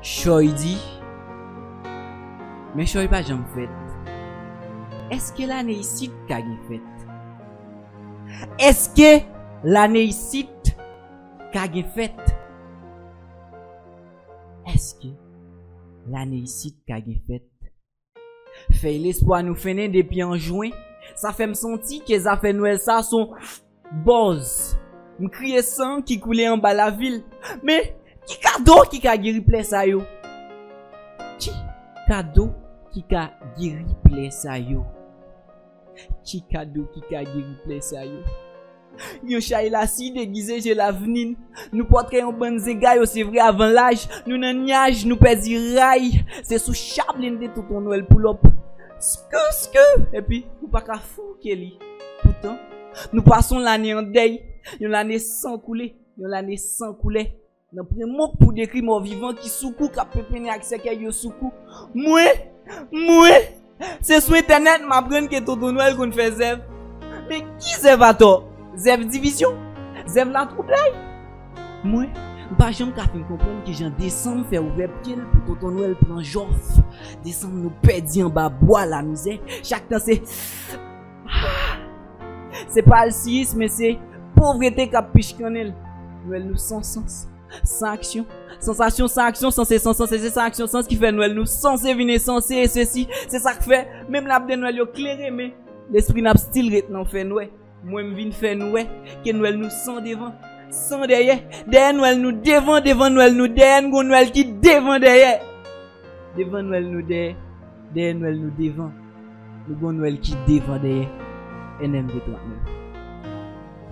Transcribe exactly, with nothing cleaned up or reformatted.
Chòy di, men chòy pa janm fèt. Èske lane isit ka gen fèt? Èske lane isit ka gen fèt? Èske lane isit ka gen fèt? Fèy lespwa nou fennen depi an jwen. Sa fè m santi ke zafè Nwèl sa se yon buzz. M kriye san ki koule anba lavil. Men, ki kado ki ka geri plè sa yo? Ki kado ki ka geri plè sa yo? Ki kado ki ka geri plè sa yo? Yon chay lasi degize je lavni. Nou pòtre yon bann zenga yo se vre avan laj. Nou nan nyaj, nou pèdi ray. Se sou chablende tonton Nwèl pull up. Ske, ske. Epi, nou pa ka fouke li. Poutan, nou pase yon lane an dèy. Yon lane san koule. Yon lane san koulè. Nan pwen mo k pou dekri mò vivan ki sou kou, k ap pepennen ak sèkèy yo sou kou. Mwen, mwen, se sou entènèt m aprann ke tonton Nwèl konn fè zèv. Men ki zèv atò? Zèv divizyon? Zèv latwoublay? Mwen, m pa janm ka fin konprann kijan desanm fè ouvè pye l pou tonton Nwèl pran jòf. Desanm nou pèdi anba bwa lamizè. Chak tan se, se pa alsiyis, men se povrete k ap pichkannen l. Nwèl nou san sans. San aksyon. Sansasyon san aksyon, sanse san sans, e se san aksyon sans ki fè Nwèl nou sanse vin ensanse, e sesi. Se sa k fè, menm lapde Nwèl yo klere, men lespri n ap still ret nan fènwè. Mwen, m vin fè n wè ke Nwèl nou san devan, san dèyè. Dèyè Nwèl nou devan, devan Nwèl nou dèyè, n gon Nwèl ki devan dèyè. Devan Nwèl nou dèyè, dèyè Nwèl nou devan. Nou gon Nwèl ki devan dèyè. N M V twa Nwèl.